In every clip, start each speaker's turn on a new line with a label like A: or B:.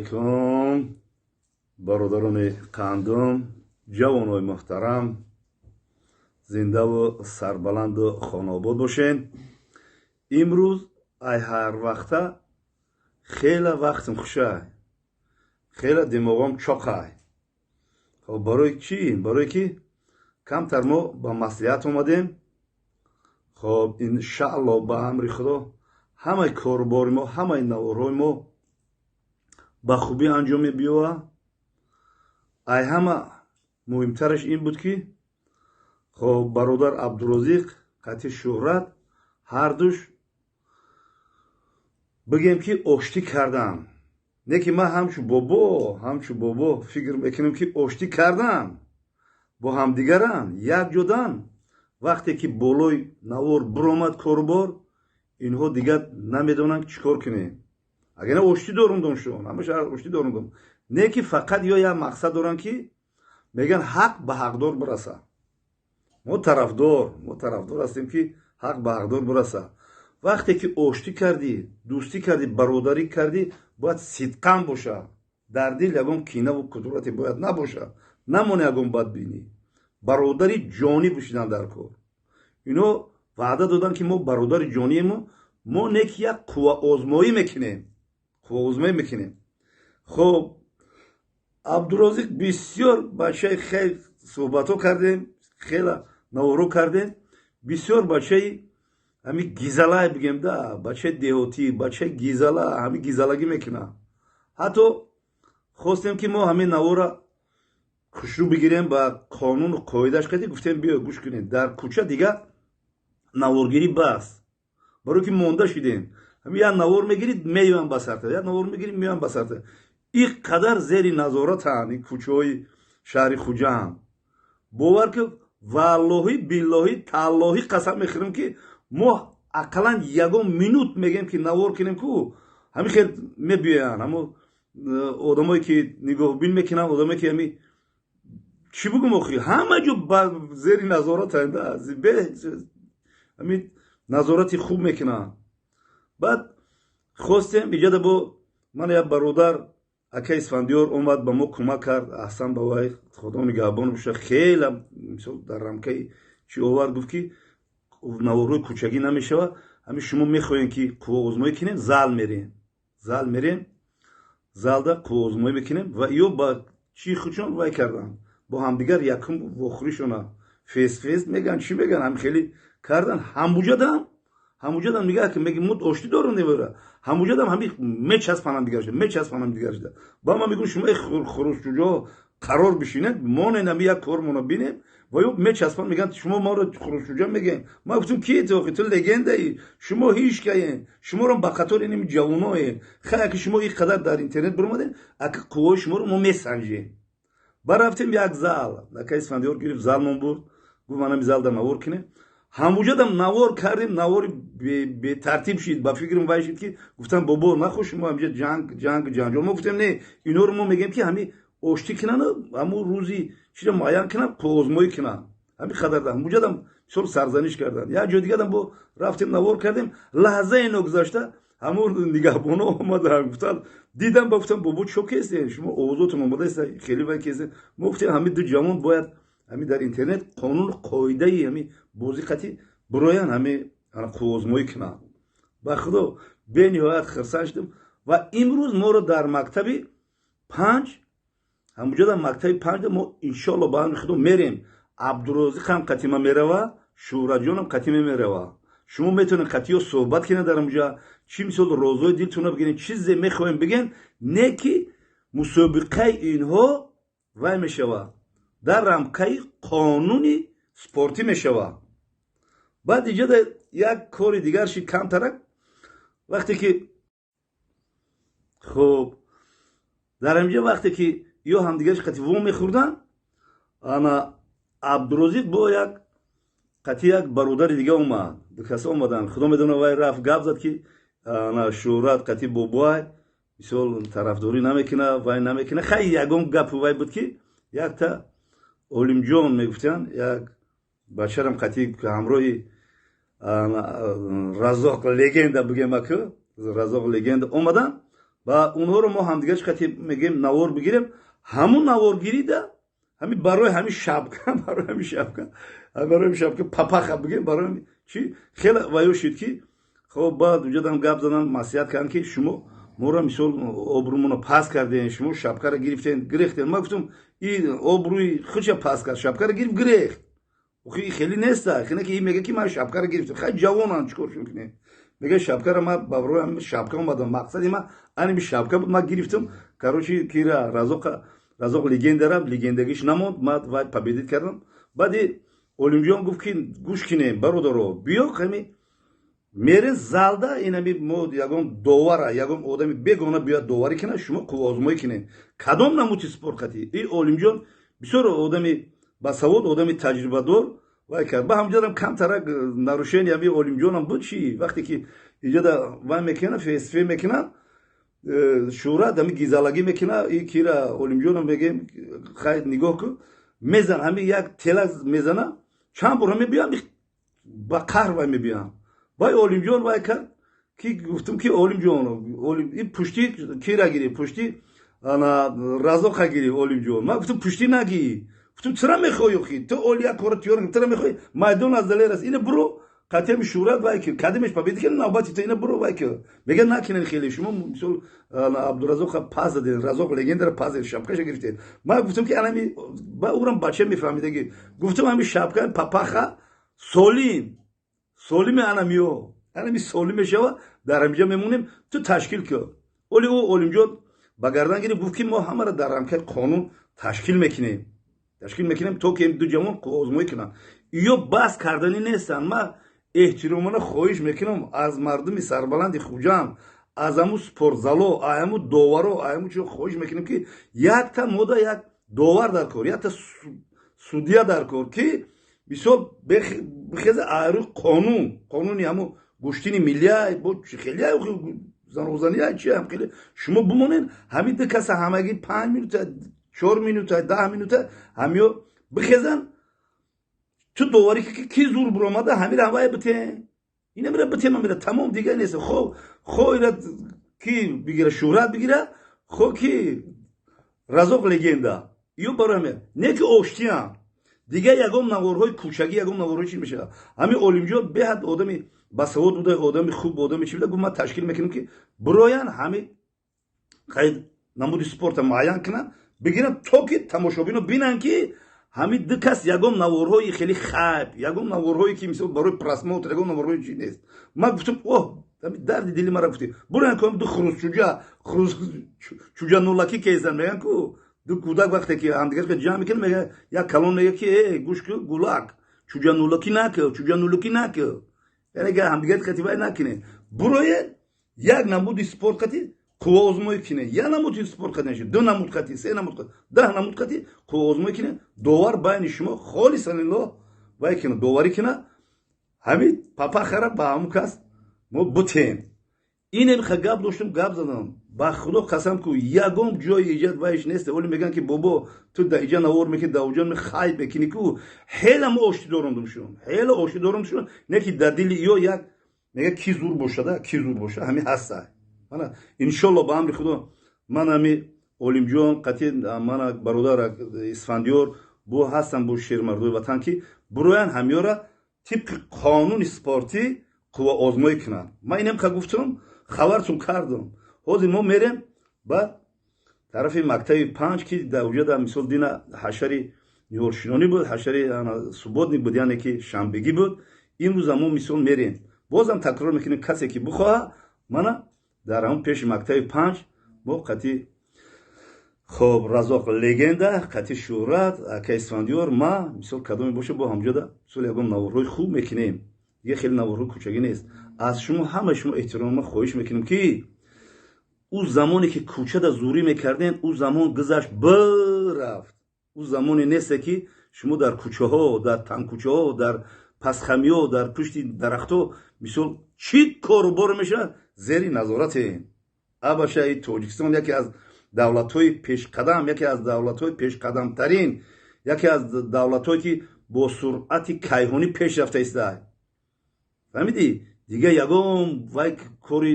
A: Алейкум, бародарони қандум, ҷавонои муҳтарам, зиндаву сарбаланду хонаобод бошен. Имрӯз ай ҳар вақта хела вақтм хушай, хела димоғом чоқай. Хоб, барои чӣ? Барое ки камтар мо ба маслиҳат омадем. Хоб, иншаалло, ба амри Худо ҳамаи корубори мо, ҳамаи наворҳои мо ба хубӣ анҷом мебиёвад. Ай ҳама муҳимтараш ин буд, ки хоб, бародар Абдурозиқ қатъи Шӯҳрат ҳардуш бигем, ки оштӣ кардам. Не ки ман ҳамчу бобо фикр мекунем, ки оштӣ кардам, бо ҳамдигаран як ҷодан. Вақте ки болои навор биромад корубор, инҳо дигар намедонанд, чӣ кор кунем. Агар не, оштӣ дорумдоншон, ҳамаша оштӣ дорумдон. Не ки фақат ё як мақсад доранд, ки мегӯянд, ҳақ ба ҳақдор бираса. Мо тарафдор ҳастем, ки ҳақ ба ҳақдор бираса. Вақте ки оштӣ кардӣ, дӯстӣ кардӣ, бародарӣ кардӣ, бояд сидқан боша, дар дил ягон кинаву кудурате бояд набоша, намоне ягон бадбинӣ. Бародари ҷонӣ бошидан дар кор. Ино ваъда доданд, ки мо бародари ҷониему, мо не ки як қувваозмоӣ мекунем, қувваозмоӣ мекунем. Хоб, Абдурозиқ бисёр бачаи, хел суҳбатҳо кардем, хела наворо кардем, бисёр бачаи ҳами гизалай бигем да, бачаи деҳотӣ, бачаи гизала, ҳами гизалагӣ мекунад. Ҳатто хостем, ки мо ҳамин навора хушрӯ бигирем, ба қонуну қоидааш кардем. Гуфтем, биё, гӯш кунем, дар кӯча дига наворгирӣ бас, барое ки монда шудем. Ҳами як навор мегирид, меёям ба сарта, як навор мегирид, меёям ба сарта. Ин қадар зери назоратанд ин кӯчаҳои шаҳри Хуҷанд. Бовар ки, валлоҳӣ, биллоҳӣ, таллоҳӣ қасам мехӯрем, ки мо ақаллан ягон минут мегӯем, ки навор кунем ку, ҳамин хел мебиёянд ҳамо одамое, ки нигоҳбин мекунанд, одамое, ки ҳами чӣ бугум охи, ҳама ҷо зери назоратанд, ҳамин назорати хуб мекунанд. Баъд хостем иҷода бо ман як бародар, ака Исфандиёр, омад, ба мо кӯмак кард. Аҳсан ба вай, Худо нигаҳбон боша. Хеле мисол дар рамкаи чӣ овард, гуфт, ки наворҳои кӯчагӣ намешавад. Ҳамин шумо мехоҳем, ки қувваозмоӣ кунем, зал мерем, зал мерем, залда қувваозмоӣ мекунем. Ва ё ба чӣ худшон вай карданд, бо ҳамдигар якум вохӯришона фес фес меган, чӣ меган, ҳам хеле кардан. Ҳамуҷадам нигаҳ ки меги, мо оштӣ дорем, невара ҳамуҷадам ҳами мечаспанам дигар шуда, мечаспанам дигар шуда. Ба ман мегӯм, шумо хурушчуҷо қарор бишинед, монен, ҳами як кормона бинем. Ва ё мечаспан, мегӯянд, шумо моро хурушчуҷа мегӯем. Ман гуфтам, ки ту охи, ту легендаӣ, шумо ҳеҷ каен, шуморо ба қатори инами ҷавоноем. Хай, аки шумо ин қадар дар интернет биромадем, аки қуввои шуморо мо месанҷем. Ба рафтем як зал, ака Исфандиёр гирифт, залмон бурд, гуфт, манами залда навор кунем. Ҳамуҷадам навор кардем, навори бетартиб шид. Ба фикрам, вай шид, ки гуфтам, бобо, нахош шумо ҳамҷа ҷанг, ҷанг, ҷанҷол. Мо гуфтем, не, иноро мо мегӯем, ки ҳами оштӣ кунанд, ҳамун рӯзи чиро муайян кунанд, қувваозмоӣ кунанд. Ҳамин қадар ҳамуҷадам мисол сарзаниш карданд. Як ҷои дигарам бо рафтем, навор кардем. Лаҳзаи ногузашта ҳамун нигаҳбоно омаданд, гуфтанд, дидам, ба гуфтам, бобо, чо кестен шумо, овозотон омадаест, хеле вай кестен. Мо гуфтем, ҳамин ду ҷавон бояд ҳамин дар интернет қонуну қоидаи ҳамин бозӣ қатӣ бироян, ҳамин қувваозмоӣ кунанд. Ба Худо, бениҳоят хирсанд шудем. Ва имрӯз моро дар мактаби панҷ, ҳамуҷо дар мактаби панҷ мо, иншоалло, ба амри Худо мерем. Абдурозиқам қатима мерава, Шӯҳратҷонам қатима мерава. Шумо метавонед қатиё суҳбат кунед дар ҳамуҷа, чӣ мисол розои дилтонро бигиред, чизе мехоҳем бигӯем. Не ки мусобиқаи инҳо вай мешавад, дар рамкаи қонуни спортӣ мешавад. Баъд иҷода як кори дигар шид камтарак. Вақте ки, хуб, дар ҳамҷа вақте ки ё ҳамдигарш қати во мехӯрданд, ана Абдурозиқ бо як қати як бародари дига омад, ду каса омаданд. Худо медона, вай рафт, гап зад, ки ана Шӯҳрат қати бобоай мисол тарафдорӣ намекуна, вай намекуна. Хай, ягон гапи вай буд, ки якта Олимҷон мегуфтанд, як бачарам қати ҳамроҳи Разоқ легенда бигем, аку Разоқ легенда омаданд. Ва онҳоро мо ҳамдигар чӣ қати мегем, навор бигирем. Ҳамун наворгирида ҳами барои ҳами шапка, барои ҳами шапка папаха бигем, барои чи хеле ваё шид, ки хоб, баъд уҷадам гап задан, маслиҳат кардам, ки шумо моро мисол обрӯмоно пас кардем, шумо шапкаро гирифтен, гирехтен. Ман гуфтам, и обрӯи худша пас кард, шапкаро гирифт, гирехт. Охи, хеле неста хине, ки мега, ки ман шапкаро гирифтам. Хай, ҷавонам, чӣ кор шун кунем? Мега, шапкаро ман барои шапка омадам, мақсади ман аними шапка буд, ман гирифтам. Короче, кира Разоқа, Разоқ легендара, легендагиш намонд, ман вай победить кардам. Баъди Олимҷон гуфт, ки гӯш кинем, бародаро, биё, ҳами мере залда, инами мо ягон довара, ягон одами бегона биёяд, доварӣ кунад, шумо қувваозмоӣ кинем, кадом намуди спорт қатӣ. И Олимҷон бисёр одами басавод, одами таҷрибадор вай кард. Ба ҳамҷодам камтарак нарушение ами Олимҷонам буд. Чи вақте ки иҷода вай мекунад, фсф мекунад, Шӯҳрат ами гизалагӣ мекунад, и кира Олимҷонам мегем, хай, нигоҳ кун, мезан, ҳами як тела мезана, чанд бор мебиям, ба қаҳр вай мебиям. Вай Олимҷон вай кард, ки гуфтам, ки Олимҷон, и пушти кира гири, пушти ана Разоқа гири. Олимҷон, ман гуфтам, пуштӣ нагӣ. Гуфтам, чира мехоҳӣ, охи ту оли як кора тиёр, чира мехоҳӣ, майдон аз далер аст, ина буро, қатъиями Шӯҳрат вай ки кадимеш победа ки навбати ту, ина буро, вай ки мега, накунен хеле, шумо мисол Абдуразоқа пас задед, Разоқ легендара пас задед, шапкаша гирифтед. Ман гуфтам, ки анами ба урам бача мефаҳмидаги, гуфтам, ҳами шапка папаха солим солими анамиё, анами солим мешава, дар ҳамиҷа мемонем, ту ташкил кун. Оли ӯ Олимҷон ба гардан гирифт, гуфт, ки мо ҳамаро дар рамкаи қонун ташкил мекунем, то ки ду ҷавон озмоӣ кунанд. Ё баҳс карданӣ нестанд. Ман эҳтиромона хоҳиш мекунам аз мардуми сарбаланди Хуҷанд, аз ҳаму спортзало, ҳаму доваро, ҳаму чо, хоҳиш мекунем, ки якта мода як довар дар кор, якта судья дар кор, ки бисёр бихеза айрӯи қонун, қонуни ҳаму гӯштини миллия бо хеле занозания чи ҳам хеле шумо бимонед, ҳамин ду каса ҳамагӣ 5 минута, 4 минута, 10 минута ҳамиё бихезан, ту доварӣ, ки зур буромада, ҳамира ҳавая битен, ина мира битен, мира тамом, дигар нест. Хо ира ки бигира, Шӯҳрат бигира, хо ки Разоқ легенда. Ё барои ҳамин не, ки оштиям, дигар ягон наворҳои кӯчагӣ, ягон наворҳои чи мешавад. Ҳамин Олимҷон беҳад одами басавод буда, одами хуб, одами чи буда. Гуфт, ман ташкил мекунам, ки бироян, ҳамин қайд намуди спорта муайян кунанд, бигиранд, то ки тамошобино бинанд, ки ҳамин ду кас ягон наворҳои хеле хайп, ягон наворҳое, ки мисол барои просмотр, ягон наворҳои чи нест. Ман гуфтам, оҳ, дарди дили мара гуфтӣ, буроян ку, ду хурусчуҷа, хурус чуҷа нулакӣ кезан, мегӯян ку, ду кӯдак вақте ки ҳамдигарка ҷамъ мекунад, мега, як калон мега, ки э, гӯш ку, гулак, чуҷанулакӣ наку, чуҷанулакӣ наку, яъне ҳамдигар қати вай накунед, буроед, як намуди спорт қати қувваозмоӣ кине, як намуди спорт қати наши, ду намуд қати, се намуд қати, 10 намуд қати қувваозмоӣ кине, довар байни шумо холисан лиллоҳ вай кина, доварӣ кина, ҳамин папахара ба ҳамун кас мо бутем. Инем ха гап доштум, гап задам. Ба Худо қасам ку, ягон ҷои иҷад вайш нест. Оли мегӯянд, ки бобо, ту да иҷа навор мекунӣ, да уҷа хайп мекунӣ ку. Хела мо ошти дорондум шун, хела ошти дорондум шун, не ки дар дили ё як мега, ки зур бошада, ки зур боша, ҳамин ҳаста. Мана, иншолло, ба амри Худо, ман ҳами Олимҷон қатъи, мана бародар Исфандиёр бо ҳастам, бо шермардои ватан, ки буроян, ҳамёра тибқи қонуни спортӣ қувваозмоӣ кунанд. Ман инем ка гуфтам, хабартун кардам. Ҳозир мо мерем ба тарафи мактаби 5, ки дар уҷада мисол дина ҳашари ниҳолшинонӣ буд, ҳашари субботник буд, яъне ки шанбегӣ буд. Имрӯза мо мисол мерем, бозам такрор мекунем, касе ки бихоҳа, мана дар ҳамон пеши мактаби 5 мо қатъи, хоб, Разоқ легенда, қатъи Шӯҳрат, ака Исфандиёр, ма мисол кадоме боша, бо ҳамҷода мисол ягон наворҳои хуб мекунем. Дига хеле наворҳои кӯчагӣ нест. Аз шумо, ҳамаи шумо эҳтиромона хоҳиш мекунем, ки ӯ замоне ки кӯчада зурӣ мекардем, ӯ замон гузашт, бирафт. Ӯ замоне несте, ки шумо дар кӯчаҳо, дар тангкӯчаҳо, дар пасхамиҳо, дар пушти дарахтҳо мисол чӣ кору бор мешавад, зери назоратем. Абашаи Тоҷикистон яке аз давлатҳои пешқадам, яке аз давлатҳои пешқадамтарин, яке аз давлатҳое, ки бо суръати кайҳонӣ пеш рафта истад. Фаҳмидӣ? Дига ягон вай кори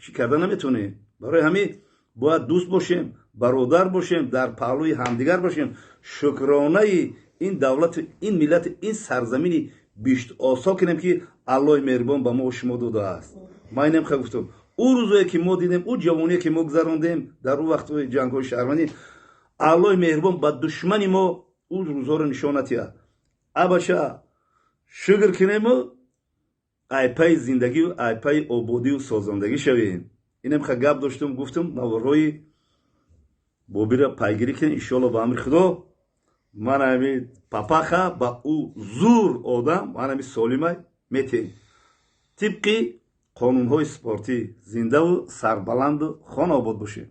A: чӣ карда наметавонем. Барои ҳамин бояд дӯст бошем, бародар бошем, дар паҳлӯи ҳамдигар бошем, шукронаи ин давлату ин миллату ин сарзамини биштосо кунем, ки Аллоҳи меҳрубон ба мо шумо додааст. Ман инам ха гуфтам, ӯ рӯзое ки мо дидем, ӯ ҷавоние ки мо гузарондем дар ӯ вақтҳои ҷангҳои шаҳрвандӣ, Аллоҳи меҳрубон ба душмани мо ӯ рӯзҳоро нишон натиҳад. Абаша шукр кунему айпаи зиндагию айпаи ободию созандагӣ шавем. Инам ха гап доштум, гуфтум, наворҳои Бобира пайгирӣ кунем, иншоалло, ба амри Худо. Ман ами папаха ба ӯ зур одам, ман ами солимай метем тибқи қонунҳои спортӣ. Зиндаву сарбаланду хонаобод бошем.